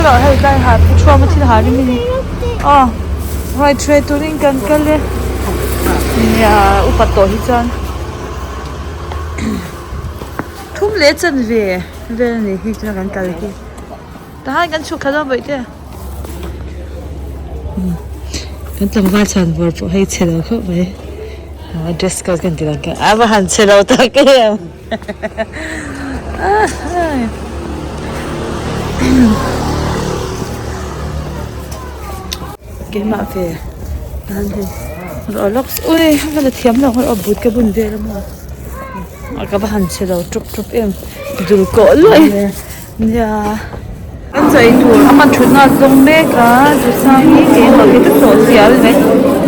Hei tlai ha pu thuama thil ha rim a ni aw ruai thre turin kan kal e nia upa tawh hi chuan thum leh chanve vel a ni hi tuna kan kal hi tahan kan chhuk thla dawn bawih te kan tlangval chhan vawr pawh hei chhe lo khawp mai dress code kan ti lang kha a va han chhe lo tak em. Keimah ve tan hei rawh lawk ui ka la thiam lo aw but ka bun vel a maw a ka va han chhe lo tawp tawp em dul kawh luaih nia kan chei tur a hman thutna a zawng mek a Duhsangi keimah ve tak tawh zia a ni mai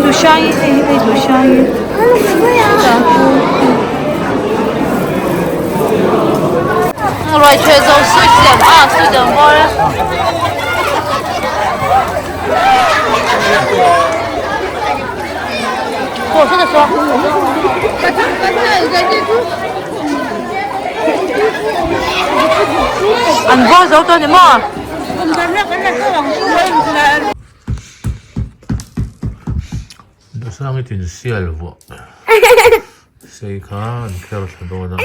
Duhsangi hei hi hei Duhsangi ruai theh zo sui siam a sui dang bawr a. An bawr zo tawh a ni maw? Duhsang i tin sial vuah sei kha an kher thla dawn a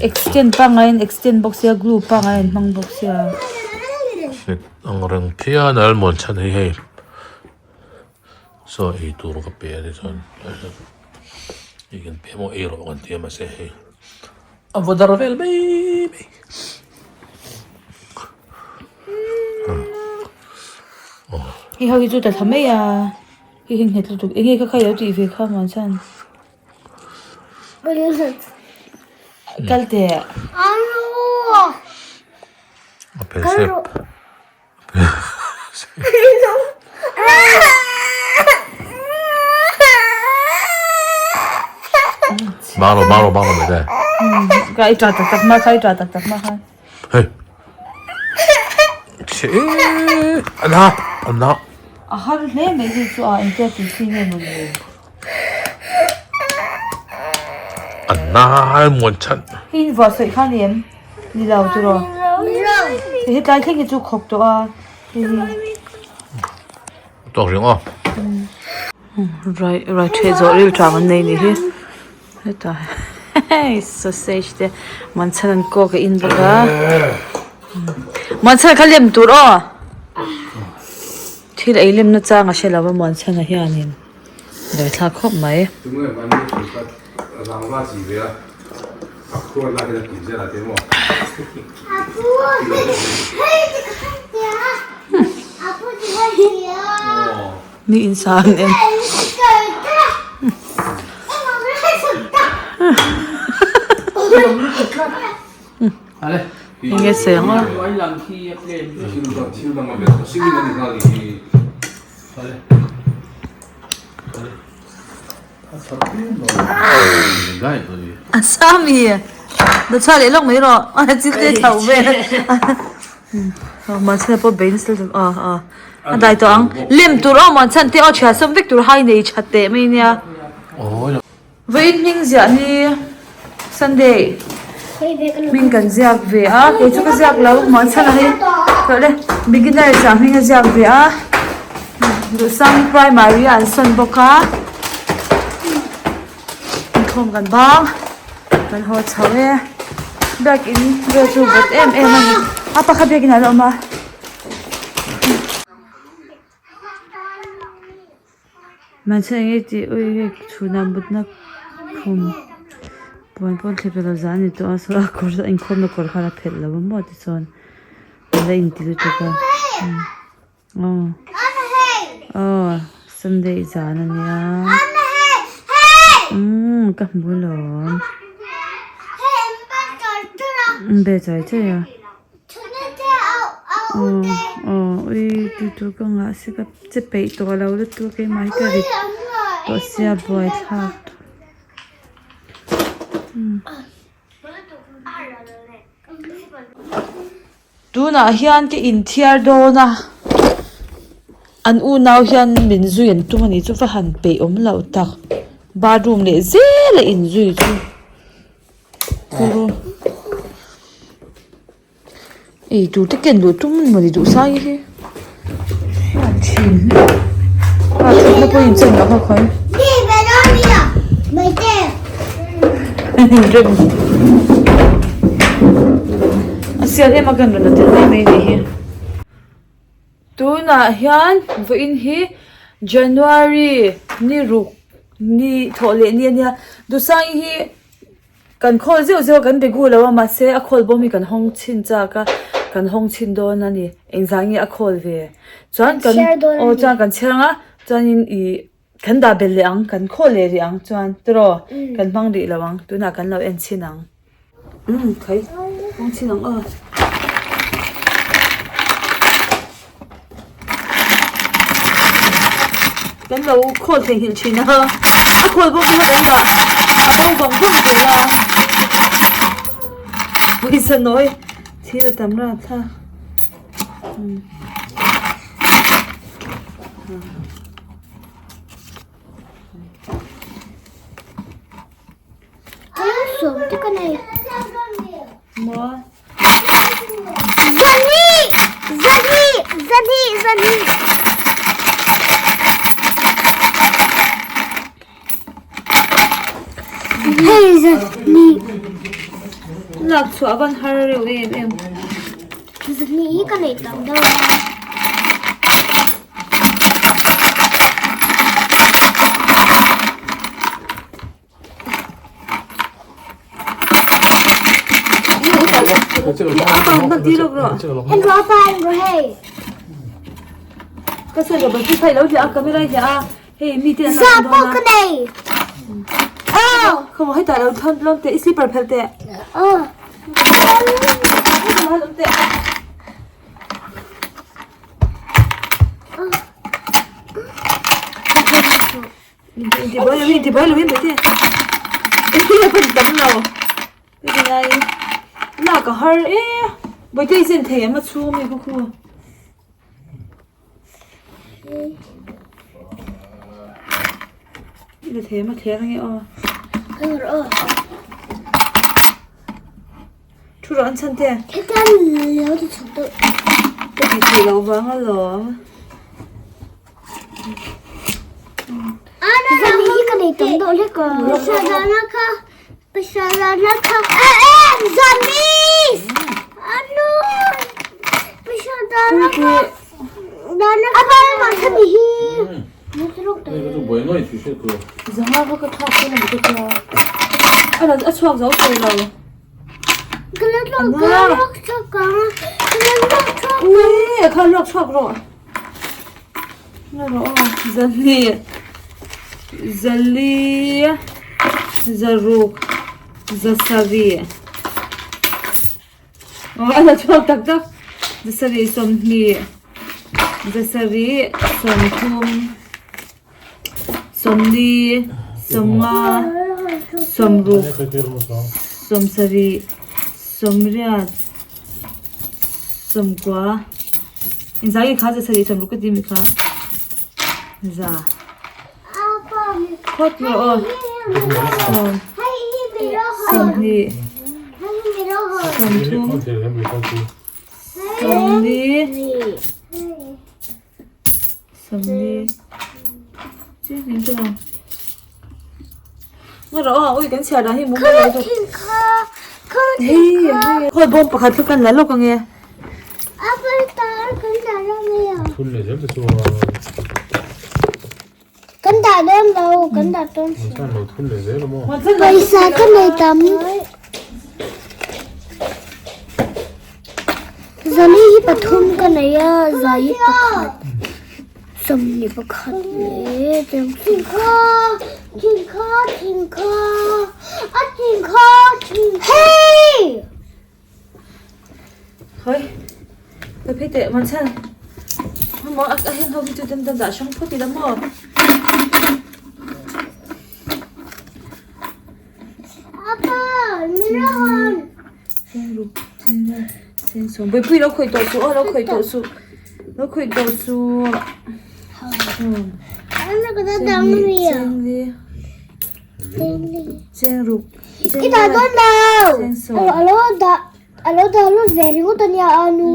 Extend pangai in extend bawk sia glue pangai an hmang bawk sia. Fek ang reng phian a almond chhan hi hei. Saw ei tur ka pe a ni chuan hei kan pe maw ei rawh kan ti a mahse hei a va dar vel mai mai Hei ho hi chu ta thla mai a hei hi nghet lutuk eng nge kha kha i lo tih ve kha muan chuan kal teh a phel sep. Bang rawh bang rawh bang rawh mai te. Ka i ṭah tak tak ma kha i ṭah tak tak ma kha. Hei. Chhe ana ana. A har hle mai hi chu a engtia tih chi nge maw ni. Ana muan chhan. Hei in vuah sawi kha ni em? Ni lo chu rawh. Hei hetlai thleng hi chu khawp tawh a. Hei hi. Tawk reng aw. Rai rai the zawh ril tha an nei ni hi. Heta hei sausage te manchhan an kawk a in bawk a. Manchhan kha lem tur aw. Thil ei lem na chang a hre lo a manchhan a hianin. Daithlak khawp mai. Mi in sa an en. Enge seng a. A sami da chhuah leh lawk mai rawh a chil te thlauh vel mahse pawh bein sel a a a dai tawh ang lem tur aw muan chhan te aw thiah sawm vek tur hai nei that teh mai nia vawiin hming ziah ni Sunday hming kan ziak ve a kei chu ka ziak lo muan chhan a hi tawh le beginner ah hming a ziak ve a Duhsang primary ah an sawn bawk a inkhawm kan bang kan haw chho e biakin vel chu vawt em em a ni a pakhat biakin ah a la awm a. Hmeichhe eng nge tih ui hei chhunah mutna khum puan pawn thlep lo zan a ni tawh a saw a kawr a inkhawmna kawr kha a la phelh lo a maw tichuan a la inti lutuk a aw aw sunday zan a nia umm ka hmu alawm be chai chai a. Aw aw ui tu tu ka nghah se ka che peih tawh lo lutuk keimah hi ka rit tawh sia buai thlak tunah hian ka inthiar dawn a an unau hian min zui an tum a nih chu va han peih awm loh tak bathroom leh zel a inzui chu. Ei tur te ken duh tum maw ni duh sai hi hian thin hle a thutna pawh in chen loh kha khawi rem a sial em a kan rawn la tel mai mai anih hi tunah hian vawiin hi January ni ruk ni thawh leh ni ania duhsang hi. Kan khawl zeuh zeuh a kan be gu lo a mahse a khawl bawm hi kan hawng chhin chak a kan hawng chhin dawn a ni engzah nge a khawl ve chuan kan aw chuan kan chhiar ang a chuanin ih kan dah belh leh ang kan khawl leh rih ang chuan tiraw kan hmang rih lo ang tunah kan lo en chhin ang umm khai hawng chhin ang aw. Kan lo khawl theihnghilh thin a, a khawl bawk hi kan dah a bo vang vang zel a, pawisa nawi thil a tam rat a. Maw. Zani! Zani! Zani! Zani! Hei zani! Lak chhuah van har reuh em em. Zani hi ka nei tam deuh a. Inti buai lo in inti buai lo in bete e pan tam lo bete ngai lak a har e bete i zen thei em a chhung ami khaw khu i la thei em a thler ange aw thu rawh an chhan te ka ti thei lo vang alawm. Zanga kha ka thlak dawn a ni ka tia a rawn a chhuak zo thei lo ui a kha lawk chhuak rawh. Zahnih zali zaruk zasarih aw a la chhuak tak tak zasarih sawmhnih zasarih sawmthum sawmli sawmnga sawmruk sawmsarih sawmriat sawmkua. Inzai kha zasarih sawmruk ka ti mi kha za phawt rawh aw sawm sawmhnih sawmthum sawmli sawmli chi eng chu lo ngaw rawh aw ui kan chhiar dan hi mum lo chu hei hei khawi bawm pakhat chu kan la lawk ange. Kan dah dawn lo kan dah dawn si pawisa ka nei tam zali hi pathum ka nei a zai hi pakhat sawmhnih pakhat leh hei. Hoi ka phei teh man chhan maw a heng ho hi chu dem dah hrang phawt ila maw. Buipui lo khawih tawh suh aw lo khawih tawh suh lo khawih tawh suh. Cheng ruk cheng sawm. A lo dah lut ve ringawt a nia a nu.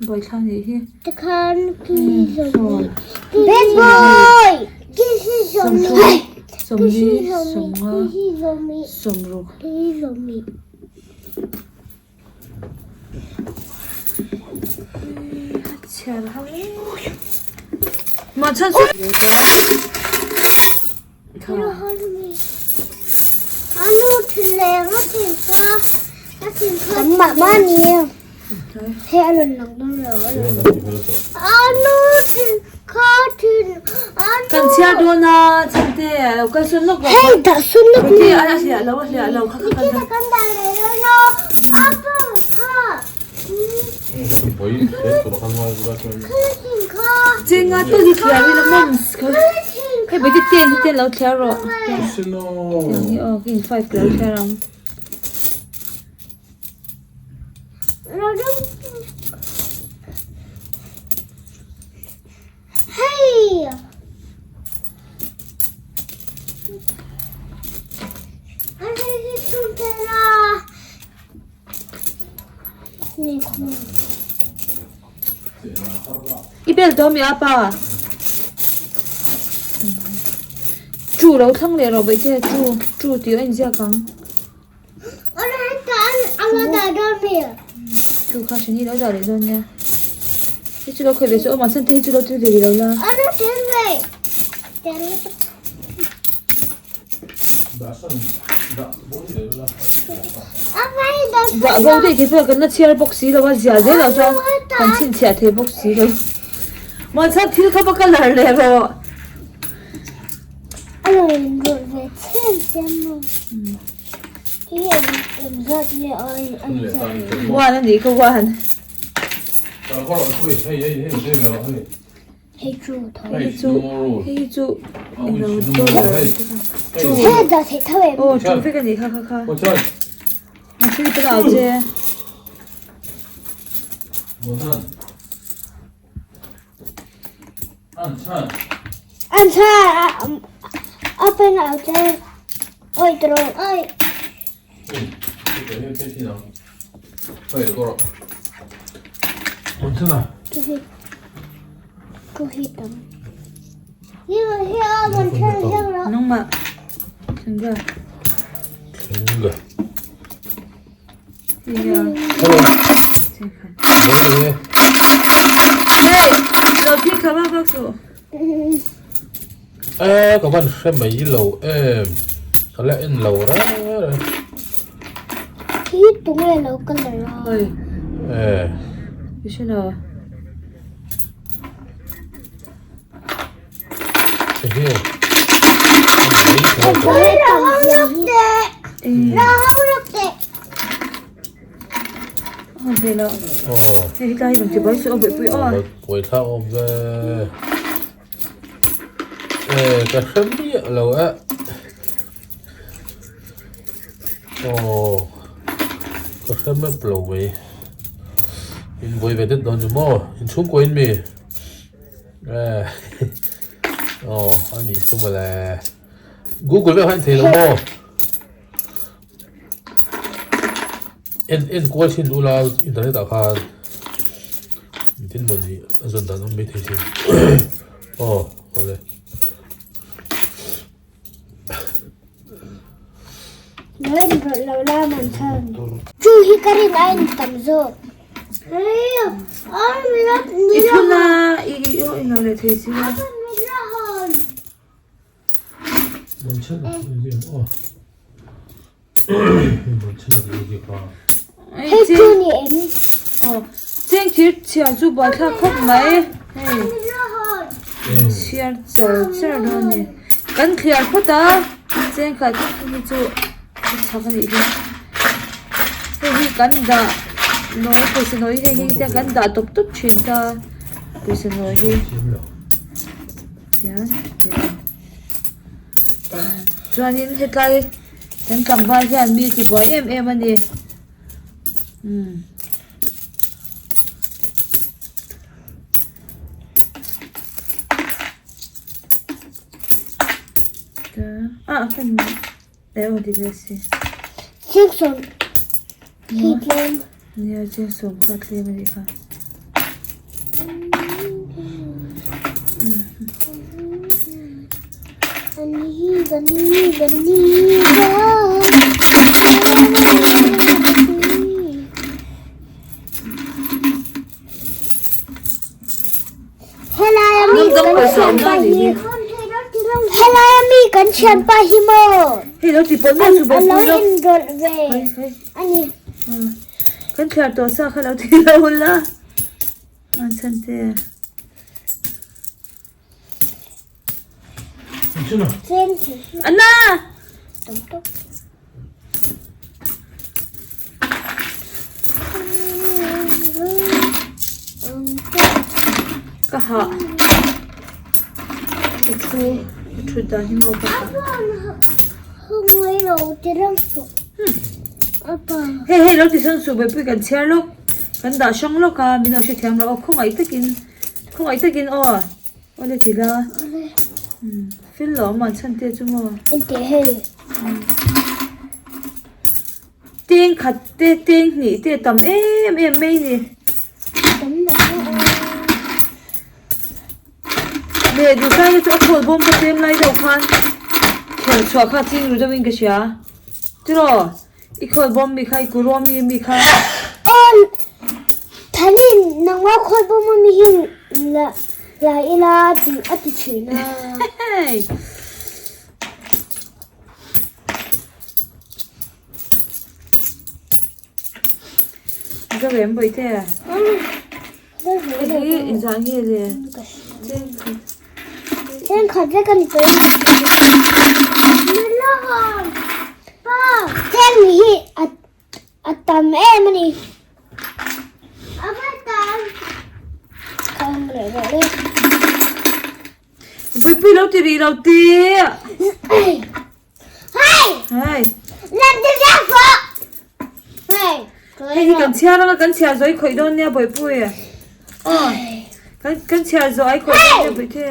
Buaithla nih hi. Tikhan ki zawm Bad boy! Ki hi zawm Sawmli, sawmnga, sawmruk. Ki zawm Chhiar ho Mah chhan chu. Kan mah mah ni hei a rawn lang dawn lo anu thin kha thin anu Kan chhiar dawn a chhante lo kal sawn lawk rawh hei dah sawn lawk ni a hliah lo a hliah lo kha kha kan kan dah leh dawn a apa kha Chenga te hi thliar ila mums kha hei bai te ten hi ten lo thliar rawh tiang hi aw in five lo thliar ang. Hei! I bel tawh ami apa? Chu lo thlang leh rawh baihte chu chu tih a inziak ang. Chu kha hrini lo dah leh dawn nia. Hei chu lo khawih ve chu awm ang chhan te hi chu lo tel ve rih lo la. Dah bo daih thei pawh kan la chhiar bawk si lo a zia zel ah chuan kan chhinchhiah thei bawk si lo. Mahse thil kha va colour leh rawh. One a nih kha one. Hei chu tho. Hei chu hei chu eng lo dollar te kha. Chu. Hei dah theih tho em? Aw chu vek a nih kha kha kha. Machine te dah che. An tha a pen au che. Oi tro oi. Nangmah thlengga. Thlengga. Iya. Hey, lo thi kha ba bak su. E ka van hre mai lo em ka la en lo reng reng. Hi tunge lo ka la ra. Oi. E. Krishna. Hi. Hei tlai rawn ti buai suh a buaipui aw. Buai thlak awm ve. E ka hre miah lo e. Aw ka hre map lo mai. In buai ve det dawn ni maw? In chhungkaw in mi? E aw a nih chu mawle. Google vek khan in thei lo maw? En en kual thin ula internet ah khan tin mawni a zawn dan awm mai thei thin aw awle. Lo en rawh lo la man chhan. Chu hi ka rin a en tam zawk. I thun a i i aw i lo leh thei si a. Hei chu ni em? Aw, cheng thir chhiar chu buaithlak khawp mai. Hei, chhiar char char dawn a ni. Kan thliar phawt a, cheng khat hi chu a chhak a nih hi. Hei hi kan dah nawi pawisa nawi hei hi kan dah tawp tawp thin ta pawisa nawi hi. Tian tian chuanin hetlai kan tlangval hian mi ti buai em em a ni umm. Ah kan eh aw dik leh si. Six on hi tlem. Nia cheng sawm kha tlem a nih kha. Helai ami kan thianpa hi maw Hei lo ti pawh mai chu a lo inrawlh ve a ni. Kan thliar tawh sa kha lo ti lo la an chhan te. Anna! Ka hah ka thu ka thut dan hi maw ka hah. Hei hei lo ti sawn suh buaipui kan chhiar lawk kan dah hrang lawk a min lo hrethiam lo aw khawngaih takin khawngaih takin aw awle ti la feel lo awm an chhan te chu maw. Teng khat te teng hnih te tam em em mai ni. Leh duhsai te chu a khawl bawm ka tlem lai deuh khan khelh chhuah kha ching ru deuhin ka hria. Tiraw i khawl bawm mi kha i kuraw mi mi kha. Aw Thani nangma khawl bawm ami hi la la ila a ti thin a. Zo em bawihte? Hei hi inzah nge le? Thenkhat vek a ni tawh em? Cheng hi a tam em a ni. A va tam. Buipui lo ti rih lo ti. Hei. Hei hi kan chhiar anga kan chhiar zawh i khawih dawn nia Bawihpui. Aw. Kan kan chhiar zawh ai khawih dawn nia Bawihte.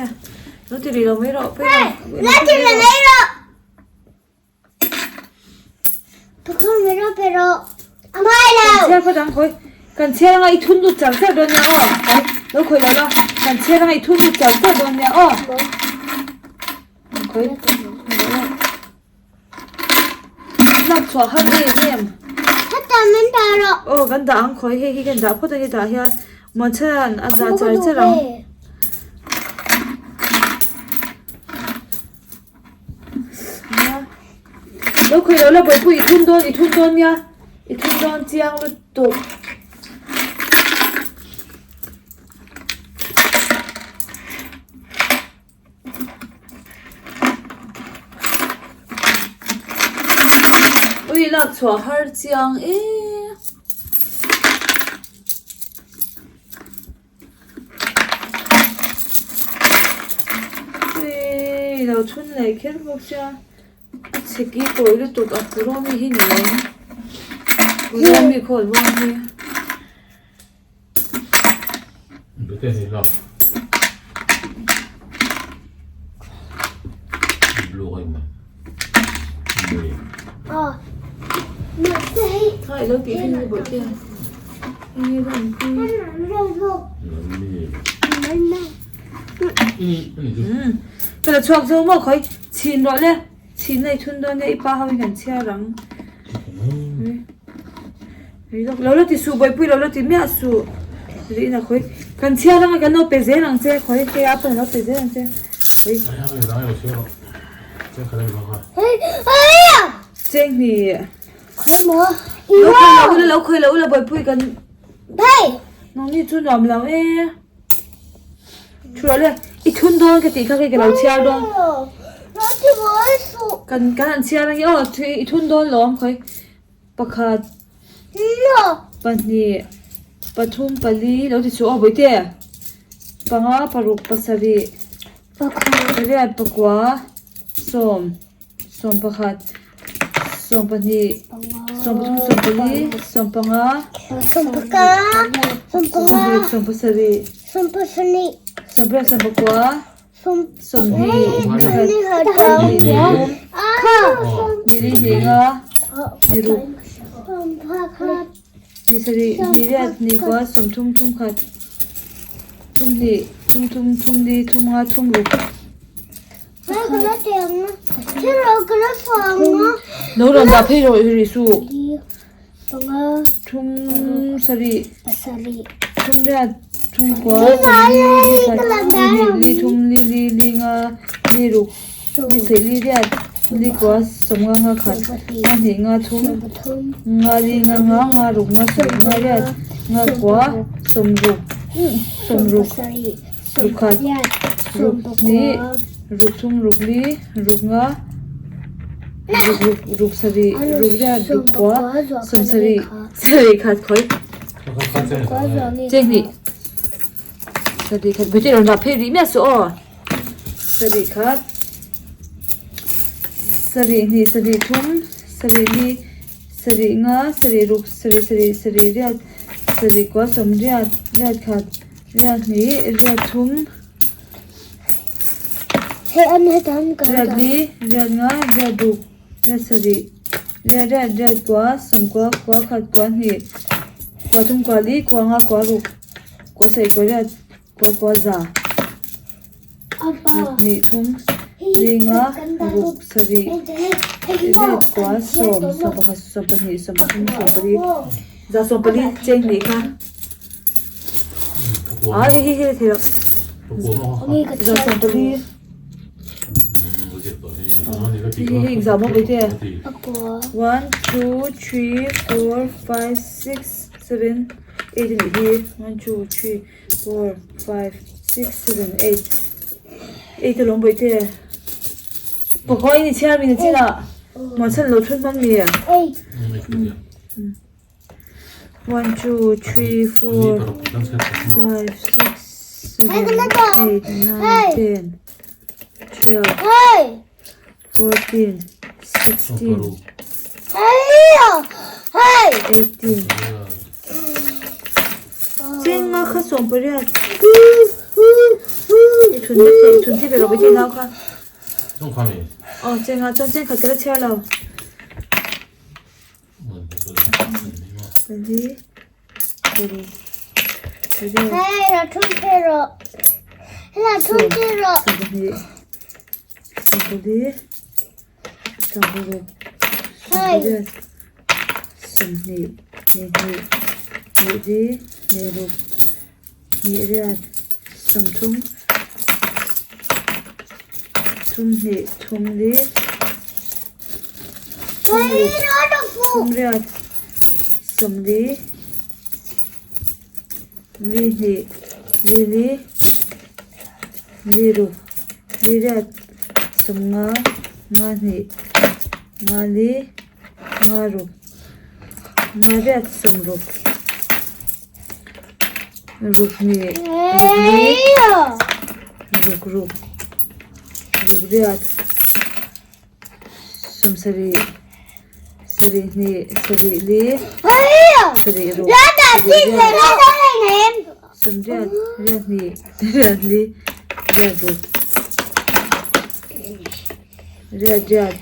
Lo ti rih lo mai rawh. Pui lo. Lo ti rih mai rawh. Pakhat mai rawh pe rawh. A ngai lo. Kan chhiar phawt ang khawi. Kan chhiar anga i thun lut char char dawn nia aw. Kai lo khawih lo la. Kan chhiar anga i thun lut char char dawn nia aw. Lak chhuah har em em. Heta min dah rawh. Aw kan dah ang khawi hei hi kan dah phawt a hetah hian Muanchhan a dah char char ang. Lo khawi lo la bawihpui i thun dawn i thun dawn nia i thun dawn chiang lutuk. Ui lak chhuah har chiang e. Ui lo chhun leh kher bawk sia a chhe ki kawi lutuk a purumi hi ni em purumi khawl bawk hi. Ka la chhuak zo maw khawi chhin rawh le chhin na i thun dawn nia i pa ho in kan chhiar ang. Lo la ti suh bawihpui lo la ti miah suh ri in a khawi kan chhiar anga kan lo pe zel ang che khawi hei a pawn a lo pe zel ang che khawi cheng hnih lo khawi lo ula lo khawi lo ula bawihpui kan nangni chu nuam lo e thu rawh le i thun dawn ka tih kha kei ka lo chhiar dawn kan kan han chhiar ange aw i thun dawn lawm khawi. Pakhat, pahnih, pathum, pali lo ti chhuah aw bawihte. Panga, paruk, pasarih, pariat, pakua, sawm, sawm pakhat, sawm pahnih, sawm pathum, sawm pali, sawm panga, sawm paruk, sawm pasarih, sawm pariat, sawm pakua, Sawmhnih pakhat hnih thum hnih li hnih nga hnih ruk. Ni sarih, ni riat, ni kua, sawmthum, thumkhat, thumhnih, thumthum, thumli, thumnga, thumruk. Lo rawn dah phei rawh i rih suh. Thum sarih, thum riat, thum kua, sawmli, li khat, li hnih, li thum, li li, li nga, li ruk, li sarih, li riat, li kua, sawmnga nga khat, nga hnih, nga thum, nga li, nga nga, nga ruk, nga sarih, nga riat, nga kua, sawmruk, sawmruk, ruk khat, ruk hnih, ruk thum, ruk li, ruk nga, ruk ruk, ruk sarih, ruk riat, ruk kua, sawm sarih, sarih khat khawi cheng hnih, sarih khat, bawihte rawn dah phei rih miah suh aw, sarih khat, sarih hnih, sarih thum, sarih li, sarih nga, sarih ruk, sarih sarih, sarih riat, sarih kua, sawm riat, riat khat. Riat hnih, riat thum, riat li, riat nga, riat ruk, riat sarih, riat riat, riat kua, sawmkua, kua khat, kua hnih, kua thum, kua li, kua nga, kua ruk, kua sarih, kua riat, kua kua za, khat hnih thum, li nga, ruk, sarih, riat kua, sawm, sawmpakhat, sawmpahnih, sawmpathum, sawmpali, za sawmpali cheng hnih kha. A hei hei hei thei loh. Zawsawmpali. Hei hei exam maw bawihte. One two three four five six seven eight anih hi one two three four five six seven eight eight alawm bawihte. Pakua in i chhiar mi na chinah muanchhan lo thun hman mi. One two three four five six seven eight nine ten twelve fourteen sixteen eighteen Chenga kha sawmpariat i thun vek thei thun ti ve rawh bawihte nau kha aw chenga chuan chengkhat ka la chhiar lo. Sawmthum thumhnih thumli thumruk thumriat sawmli lihnih lili liruk liriat sawmnga ngahnih ngali ngaruk ngariat sawmruk. Ruk hnih ruk li ruk ruk ruk riat sawmsarih sarih hnih sarih li sarih ruk sarih riat sawmriat riat hnih riat li riat ruk riat riat.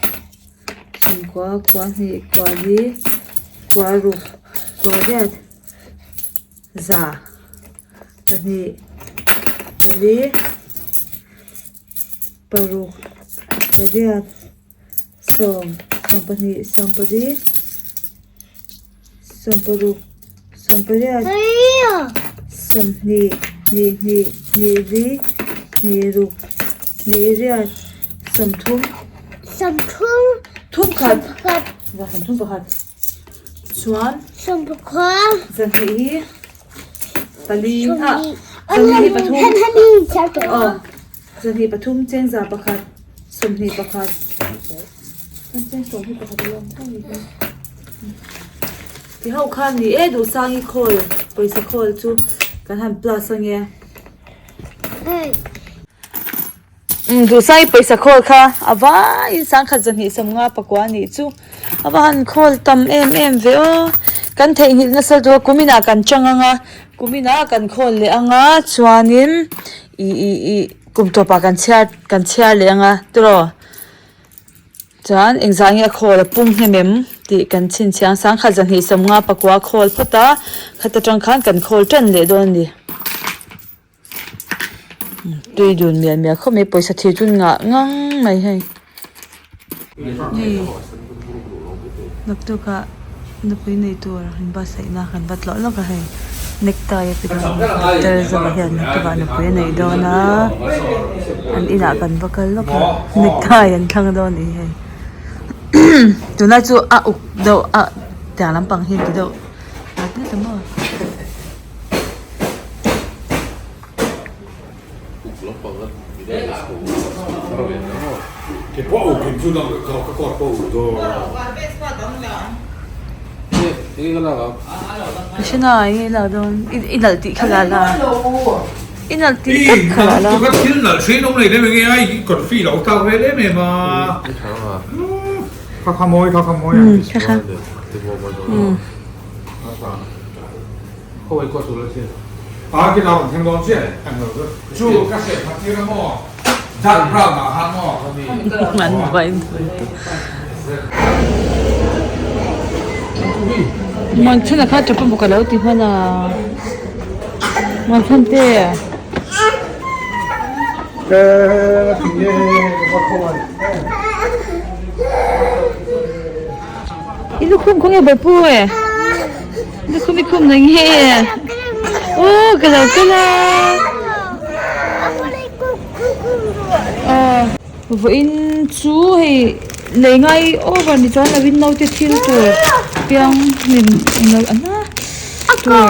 Sawmkua kua hnih kua li kua ruk kua riat za pahnih pali paruk pariat sawm sawmpahnih sawmpali sawmparuk sawmpariat sawmhnih hnih hnih hnih li hnih ruk hnih riat sawmthum sawmthum thum khat sawmthum pakhat chuan zahnih hi pali ah zahnih hi pathum aw zahnih pathum chengza pakhat sawmhnih pakhat. Ti ho khan ni e duhsangi khawl pawisa khawl chu kan han plus ange. Umm duhsangi pawisa khawl kha a vaiin sangkhat zahnih sawmnga pakua a nih chu a va han khawl tam em em ve aw kan theihnghilh nasa chu kuminah kan chang anga kuminah kan khawl leh anga chuanin ih ih ih kum tawpah kan chhiar kan chhiar leh anga tiraw. Chuan engzah nge a khawl a pung hnem em tih kan chhinchhiang sangkhat zahnih sawmnga pakua khawl phawt a khat atang khan kan khawl tan leh dawn a ni. Tui dun mial mial khawp mai pawisa thir chu ngah ngang mai hei. Hei naktukah nupui nei tur an buatsaihna kan va tlawh lawk a hei necktie a pe dawn a doctor zawk hian naktukah nupui a nei dawn a an inah kan va kal lawk a necktie an thlang dawn a ni hei tunlai chu a uk deuh a tiang lampang hi an ti deuh ngat ngat a maw. Krishna eng nge lak dawn i nalh tih kha la la i nalh tih tak kha la la. Muanchhana kha tap emaw ka lo ti hman a Muanchhan te. I lukhum khawnge Bapu e lukhum i khum na nge aw ka lo kal a aw vawiin chu hei lei ngai over ni chuan lovin naute thil tur piang hlim englo a na tur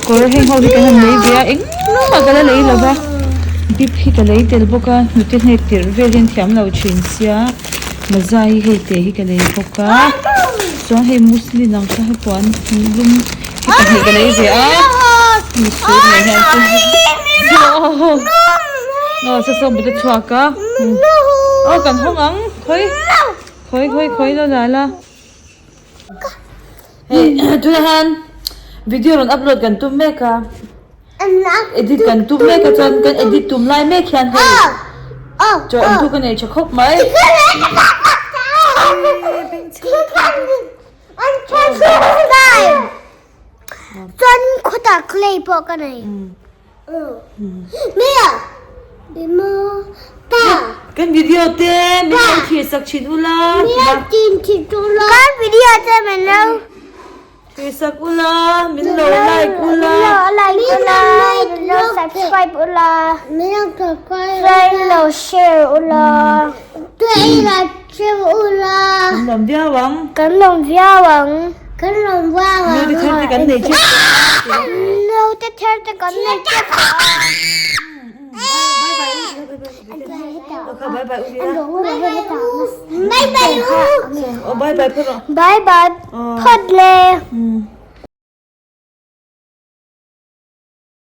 kawr heng ho hi kan han lei ve a engmah ka la lei lo va bip hi ka lei tel bawk a hnute hnek tirh vel hian thiam lo thin sia. Mazai hi hei te hi ka lei bawk a chuan hei muslin ang kha he puan lum hi pahnih ka lei ve a mi sut nei hian aw saw saw but a chhuak a aw kan hawng ang khawi khawi khawi khawi lo la la hei tunah hian video rawn upload kan tum mek a. Edit kan tum mek a chuan kan edit tum lai mek hian hei chaw awm thu ka nei tha khawp mai. Chuan khawtah clay pawh ka nei. Mia! Pa! Kan video te min lo thlir sak thin ula. Mia tin thin ula. Kan video te min lo Hrisak ula, min lo like ula. Min lo like ula, min lo subscribe ula, min lo subscribe ula, min lo share ula, min lo share ula. Kan lawm viau ang. Kan lawm viau ang. Kan lawm viau ang. Note thar te kan nei tep. Note thar te kan nei tep. Bye bye. Bye bye. Bye bye. Oh bye bye phawt rawh. Bye bye phawt le.